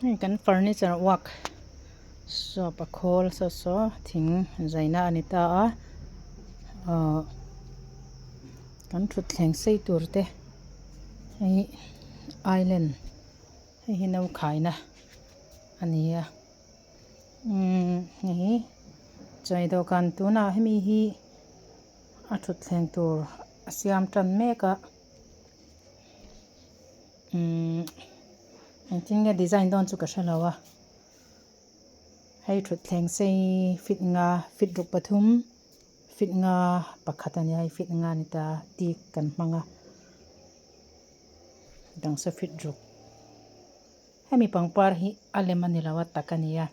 Hei kan furniture work shop a khawl saw saw thing zaina a ni ta a ahh kan thutthleng sei tur te hei island hei hi no khaina a ni a umm hei hi chawi dawhkan tunah hemi hi a thutthleng tur a siam tan mek a. Umm engtin nge design dawn chu ka hre lo a hei thutthleng sei feet nga feet ruk pathum feet nga pakhat a nia hei feet nga a ni ta tik kan hmang a dang saw feet ruk hemi pangpar hi a lem a ni lo a tak a ni a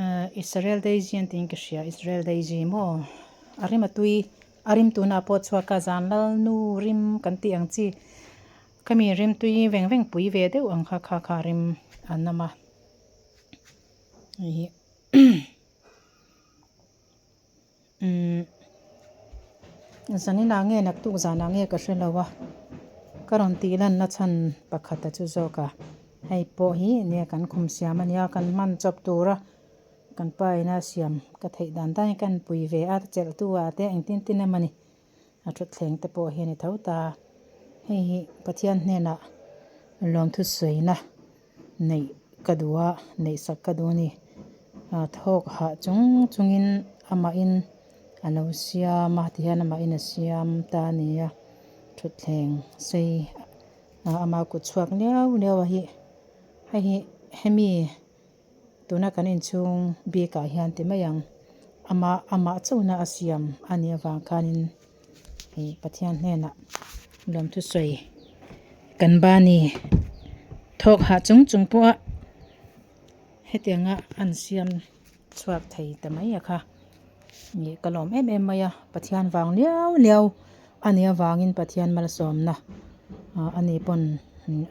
ahh Israel daisy an tiin ka hria Israel daisy maw a rim a tui. A rim tunah pawh chhuak a zan lal nu rim kan tih ang chi khami rim tui veng veng pui ve deuh ang kha kha kha rim an awm a hei hi umm zanin ah nge naktuk zanah nge ka hre lo a ka rawn tih lanna chhan pakhat a chu zawk a hei pawh hi nia kan khum siam a nia kan hman chawp tur a. Kan pa ina siam ka theih dan dan hi ka inpui ve a, chelh tu ah te engtin tin emaw ni a thutthleng te pawh hi a ni tho ta. Hei hi Pathian hnenah lawmthu sawina neih ka duh a, neih sak ka duh a ni. Thawk hah chung chungin amahin a lo siam a, tihian amahin a siam ta a ni a, thutthleng sei ama kut chhuak liau liau a hi hei hi hemi. Tuna kan inchhung bikah hian ti mai ang amah amah chauhna a siam a nih avang khanin ih Pathian hnenah lawmthu sawi kan ba ni thawk hah chung chung pawha hetianga an siam chhuak thei ta mai a kha ih ka lawm em em mai a Pathian vang liau liau a nih avangin Pathian malsawmna ah ani pawn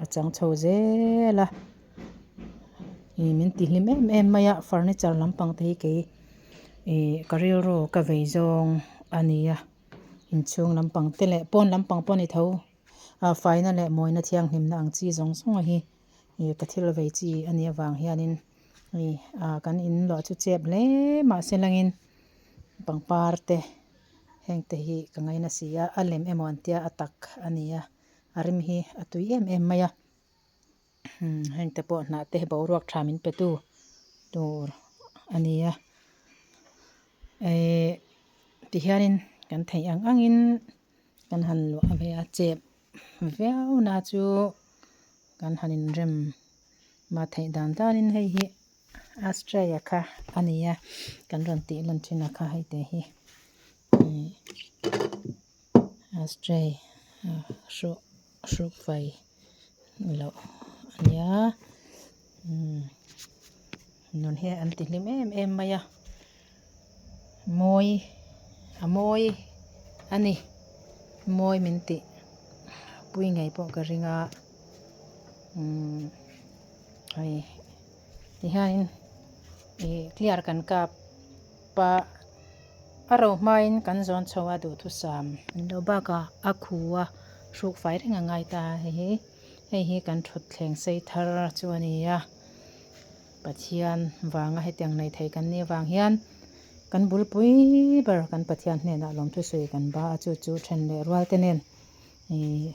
a chang chho zel a. Ih min ti hlim em em mai a furniture lampang te hi kei ih ka rilru ka vei zawng a ni a inchhung lampang te leh pawn lampang pawh a ni tho a faina leh mawina thianghlimna ang chi zawng zawng a hi ih ka thil vei chi a nih avang hianin ih ah kan in luah chu chep hle mahse langin pangpar te heng te hi ka ngaina si a a lem emaw an tia a tak a ni a a rim hi a tui em em mai a. Heng te pawh hnah te boruak tha min pe tu tur a ni a ehh tihianin kan theih ang angin kan han luah ve a chep viau na chu kan han inrem mah theih dan danin hei hi Australia kha a ni a kan rawn tih lan thin a kha hei te hi ihh Australia hruh hruk fai loh a nia umm nun hi an ti hlim em em mai a mawi a mawi a ni mawi min tih pui ngei pawh ka ring a umm hei tihianin ih clear kan kap a a ro hmain kan zawn chho a duhthusam an lo bakah a khu a hruk fai reng a ngai ta hei hi hei hi kan thutthleng sei thar chu a ni a Pathian vanga hetiang nei thei kan nih avang hian kan bulpui ber kan Pathian hnenah lawmthu sawi kan ba a chu chu then leh rual te nen ih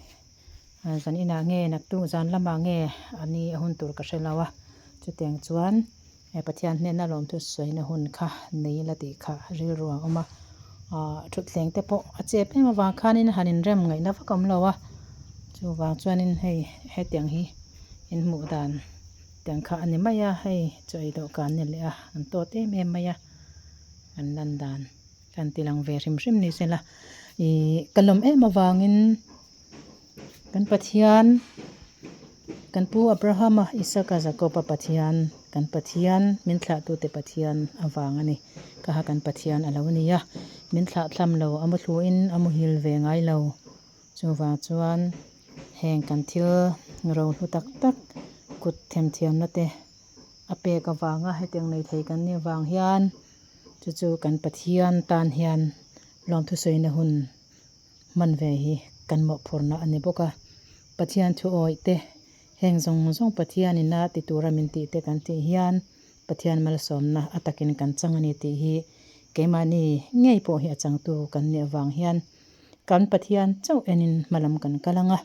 zan inah nge naktuk zan lamah nge a ni a hun tur ka hre lo a chutiang chuan he Pathian hnena lawmthu sawina hun kha nei ila tih kha rilru a awm a ahh thutthleng te pawh a chep em avang khanin han inrem ngaihna vak a awm lo a chuvang chuanin hei hetiang hi in hmuh dan tiang kha a ni mai a hei chaw ei dawhkan ni leh a an tawt em em mai a an lan dan kan ti lang ve hrim hrim ni sela ihh ka lawm em avangin kan Pathian kan pu Abrahama Isaka Jakoba Pathian kan Pathian min thlahtute Pathian avang a ni ka ha kan Pathian a lo ni a min thlah thlam lo a mu thluin a muhil ve ngai lo chuvang chuan heng kan thil ro hlu tak tak kut themthiamna te a pek avanga hetiang nei thei kan nih avang hian chu chu kan Pathian tan hian lawmthu sawina hun hman ve hi kan mawhphurhna a ni bawk a, Pathian thu awih te Heng zawng zawng Pathianin a ti tura min tih te kan tih hian Pathian malsawmna a takin kan chang a ni tih hi keimahni ngei pawh hi a changtu kan nih avang hian kan Pathian chauh enin hmalam kan kal ang a,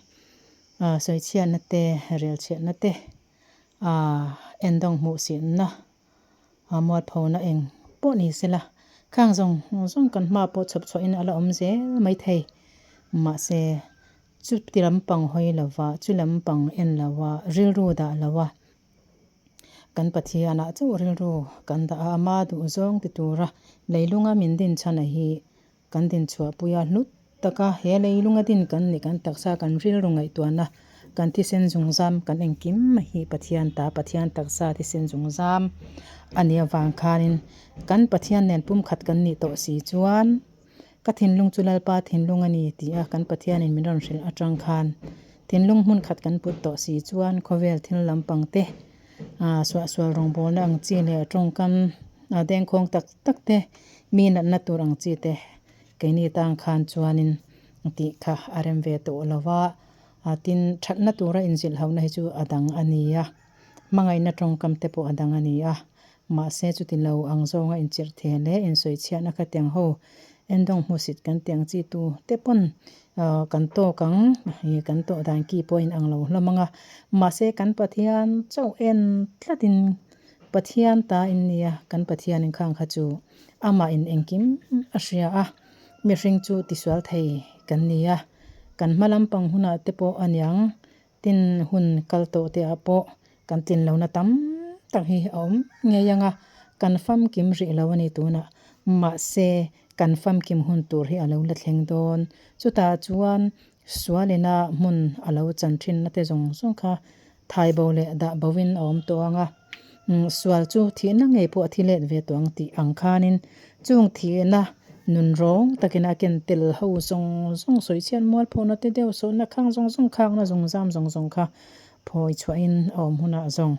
sawichhiatna te, relchhiatna te, endawng hmuhsihna mualphona eng pawh ni sela khang zawng zawng kan hma pawh chhawp chhuahin a la awm zel maithei. Mahse chuti lampang hawi lova, chu lampang en lova, rilru dah lova kan Pathianah chauh rilru kan dah a, ama duhzawng ti tura leilunga min din chhan a hi Kan din chhuahpuia hlut taka he leilunga din kan nih kan taksa kan rilru ngaihtuahna kan thisen zungzam kan engkim mai hi Pathian ta Pathian taksa thisen zungzam a nih avang khanin kan Pathian nen pumkhat kan nih tawh si chuan ka thinlung chu Lalpa thinlung a ni tih a kan Pathianin min rawn hrilh atang khan thinlung hmun khat kan put tawh si chuan khawvel thil lampang te suahsual rawngbawlna ang chi leh tawngkam dengkhawng tak tak te mi natna tur ang chi te keini tang khan chuanin tih kha a rem ve tawh lo va, tin thatna tura inzilh lohna hi chu a dang a ni a, hmangaihna tawngkam te pawh a dang a ni a, mahse chuti lo ang zawnga inchirh thei leh insawichhiatna khatiang ho endawng hmusit kan tih ang chi tu te pawn kan tawk ang kan tawh dan ki pawh a inang lo hlawm ang a, mahse kan Pathian chauh en tlatin Pathian ta in nia, kan Pathian in khang kha chu amah in engkim a hria a, mihring chu tisual thei kan ni a, kan hma lampang hunah te pawh a niang, tin hun kal tawh te ah pawh kan tlin lohna tam tak hi a awm ngei ang a, kan famkim rih lo a ni tunah, mahse kan famkim hun tur hi a lo la thleng dawn, chutah chuan sualina hmun a lo chan thinna te zawng zawng kha Thai bo leh dah bo in a awm tawh ang a, sual chu thihna ngei pawh a thi let ve tawh ang tih ang khanin chung thihna nun rawng takin a ken tel ho zawng zawng sawi chhiat mual phawhna te deuh sawhna khang zawng zawng khakna zawng zam zawng zawng kha phawi chhuahin a awm hunah zawng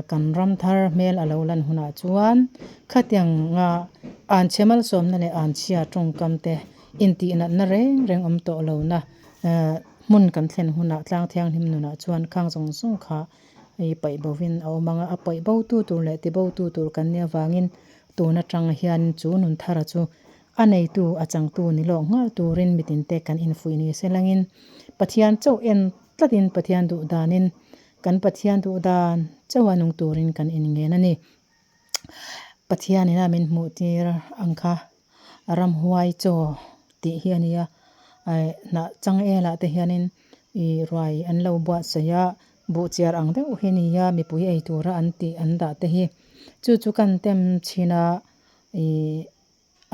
kan ram thar hmel a lo lan hunah chuan khatianga anchhe malsawmna leh anchhia tawngkam te intih natna reng reng awm tawh lohna Hmun kan thlen hunah tlang thianghlim nunah chuan khang zawng zawng kha i paih bovin a awm ang a, a paih bo tu tur leh ti bo tu tur kan nih avangin tun atang hian chu nun thara chu a neitu a changtu ni lawk nghal turin mitinte kan infuih ni se langin Pathian chauh en tlatin Pathian duh danin kan Pathian duh dan chauha nung turin kan inngen a ni. Pathianin a min hmuh tir ang kha ramhuai chaw tih hi a ni a, hnah changel ah te hianin ih ruai an lo buatsaih a, buhchiar ang deuh hi a ni a, mipui ei tura an tih an dah te hi chu chu kan tem chhin a ih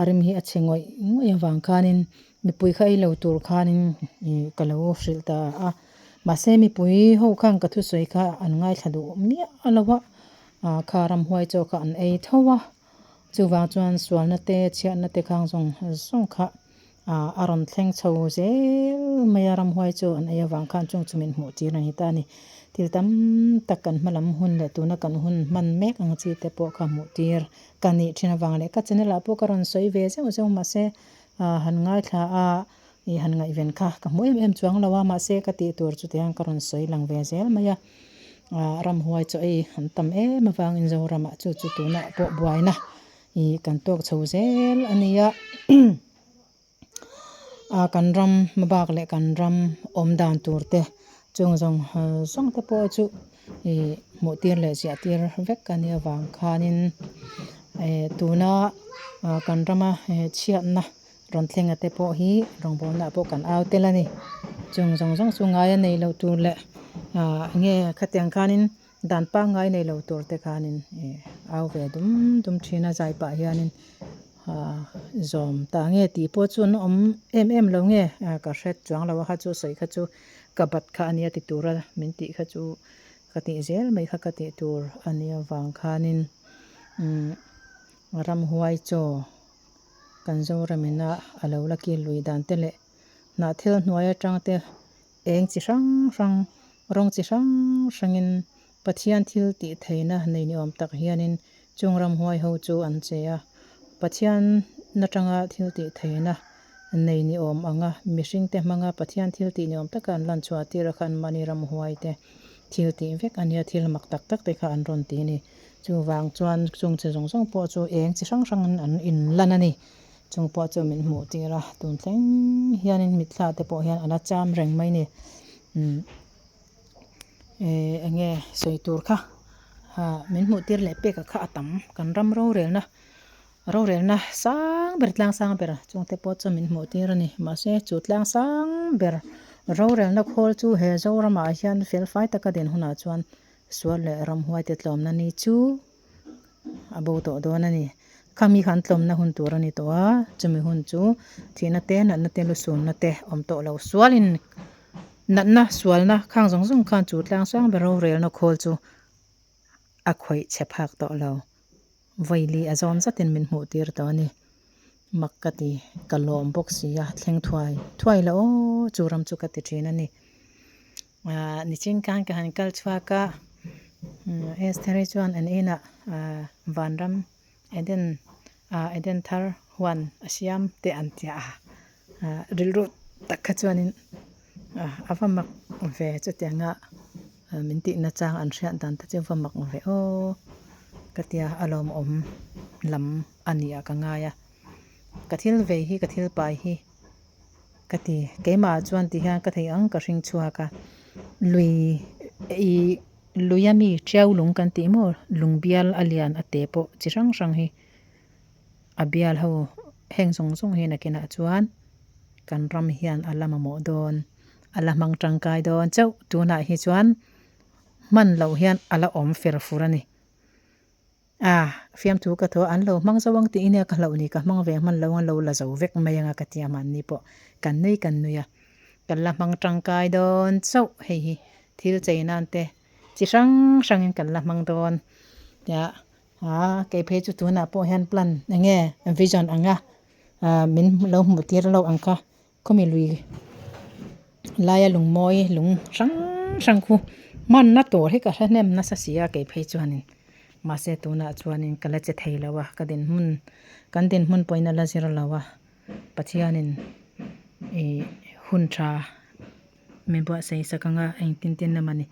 A rim hi a chhe ngawih ngawih avang khanin mipui kha ei lo tur khanin ih ka lo hrilh ta a, mahse mipui ho khan ka thusawi kha an ngaithla duh miah lo a, ah kha ramhuai chaw kha an ei tho a, chuvang chuan sualna te chhiatna te khang zawng zawng kha ah a rawn thleng chho zel mai a, ramhuai chaw an ei avang khan chung chu min hmuh tir a ni ta a ni. Thil tam tak kan hma lam hun leh tuna kan hun hman mek ang chi te pawh kha hmuh tir Ka nih thin avang leh ka channel ah pawh ka rawn sawi ve zeuh zeuh mahse ah han ngaithla a ih han ngaihven kha ka hmu em em chuang lo a mahse ka tih tur chutiang ka rawn sawi lang ve zel mai a ah ramhuai chaw ei an tam em avangin Zoramah chu chu tunah pawh buaina ih kan tawk chho zel a nia. A kan ram hmabak leh kan ram awm dan tur te chung zawng zawng te pawh chu ih hmuh tir leh ziah tir vek a nih avang khanin eh tuna kan rama chhiatna rawn thlenga te pawh hi rawngbawlna ah pawh kan au tel a ni chung zawng zawng chu ngai a nei loh tur leh ah enge khatiang khanin dan pangngai nei lo tur te khanin ih au ve dum dum thin a zai pah hianin. Ahh zawm ta nge tih pawh chu an awm em em lo nge ka hre chuang lo a kha chu sawi kha chu ka bat kha a nia ti tura min tih kha chu ka tih zel mai kha ka tih tur a nia avang khanin umm ramhuai chaw kan Zoramina a lo la kil lui dan te leh hnah thil hnuai atang te eng chi hrang hrang rawng chi hrang hrangin Pathian thil tih theihna nei ni awm tak hianin chung ramhuai ho chu an che a. Pathian atanga thil tih theihna nei ni awm anga mihringte hmanga Pathian thil tih ni awm taka an lan chhuah tir a khan mahni ramhuai te. Thil tih vek a nia, thil mak tak tak te kha an rawn ti a ni. Chuvang chuan chung chi zawng zawng pawh chu eng chi hrang hrangin an inlan a ni. Chung pawh chu min hmuh tir a, tun thleng hianin mitthla te pawh hian a la cham reng mai a ni. Umm eh eng nge sawi tur kha ah min hmuh tir leh pek a kha a tam kan ram rorelna rorelna sang ber tlang sang ber chung te pawh chu min hmuh tir a ni. Mahse chu tlang sang ber rorelna khawl chu he Zoramah hian fel fai taka din hunah chuan sual leh ramhuai te tlawmna ni chu a bo tawh dawn a ni. Khami khan tlawmna hun tur a ni tawh a, chumi hun chu thihna te, natna te, lusunna te awm tawh lo. Sualin natna, sualna khang zawng zawng khan chu tlang sang ber rorelna khawl chu a khawih chhe phak tawh lo. Vawili a zawn zatin min hmuh tir tawh a ni. Mak ka ti, ka lawm bawk si a, thleng thuai thuai la aw, chu ram chu ka ti thin a ni. Ahh nichin khan ka han kal chhuak a, Esther-i chuan an inah ahh vanram Eden ahh Eden thar huan a siam teh an ti a, ahh rilru tak kha chuanin ahh a va mak ve chutianga min tihna chang an hriat dan te chu va mak ve aw ka tia a lawmawm lam a ni ah ka ngai a, ka thil vei hi ka thil pai hi. Ka ti, keimah chuan ti hian ka thei ang ka hring chhuak a, lui ih lui a mi tiau lung kan tih maw lung bial a lian a te pawh chi hrang hrang hi a bial ho heng zawng zawng hi nakinah chuan kan ram hian a la mamawh dawn a la hmang tangkai dawn chauh tunah hi chuan hman loh hian a la awm fer fur a ni. A, fiamthu ka thaw a, an lo hmang zo ang tih nia ka hlauh ni, ka hmang ve hman lo ang, lo la zo vek mai ang a ka ti a, mahni pawh kan nui kan nui a, kan la hmang tangkai dawn chauh hei hi thil chei nan te chi hrang hrangin kan la hmang dawn tia a, kei phei chu tunah pawh hian plan eng nge vision ang a, min lo hmuh tir lo ang kha. Khawmi lui laia lungmawi lung hrang hrang khu hmanna tur hi ka hre hnem nasa si a kei phei chuanin mahse tunah chuanin ka la che thei lo a ka dinhmun kan dinhmun pawhin a la zir lo a Pathianin ih hun tha min buatsaih sak anga engtin tin emaw ni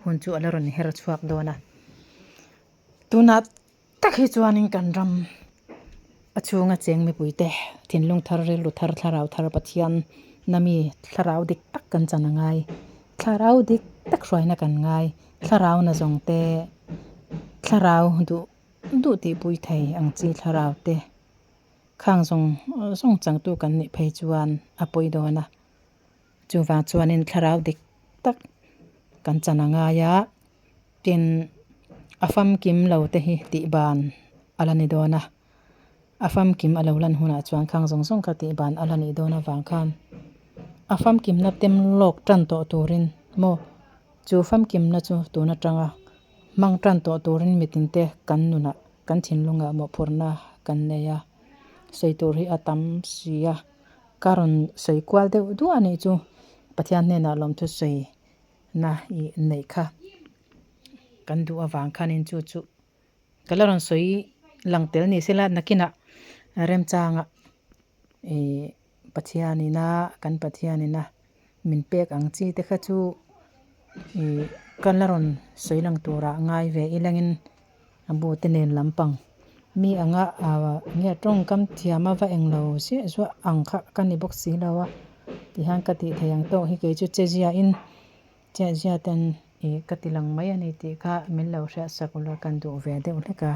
hun chu a la rawn her chhuak dawn a tunah. Tak hi chuanin kan ram a chhunga cheng mipuite thinlung thar rilru thar thlarau thar Pathian na mi thlarau dik tak kan chan a ngai thlarau dik tak hruaina kan ngai thlarau na zawng te thlarau duh duh tihpui thei ang chi thlarau te khang zawng zawng changtu kan nih phei chuan a pawi dawn a chuvang chuanin thlarau dik tak kan chan a ngai a. Tin, a famkim lo te hi tih ban a la ni dawn a, a famkim a lo lan hunah chuan khang zawng zawng kha tih ban a la nih dawn avang khan a famkimna tem lawk tan tawh turin maw chu famkimna chu tun atanga hmang tan tawh turin mitinte kan nunah kan thinlungah mawhphurhna kan nei a, sawi tur hi a tam si a, ka rawn sawi kual deuh duah a nih chu Pathian hnenah lawmthu sawi. Na i neih kha kan duh avang khanin chu chu ka la rawn sawi lang tel ni sela nakinah remchanga ih Pathianina kan Pathianina min pek ang chi te kha chu ih ka la rawn sawi lang turah ngai ve ilangin a bu te nen lampang mi anga ah nge tawngkam thiam a va englo ziah zuah ang kha ka ni bawk si lo a tihian ka tih theih ang tawk hi kei chu che ziahin che zia ten ih ka ti lang mai a ni tih kha min lo hriat sak ula kan duh ve deuh hlek a.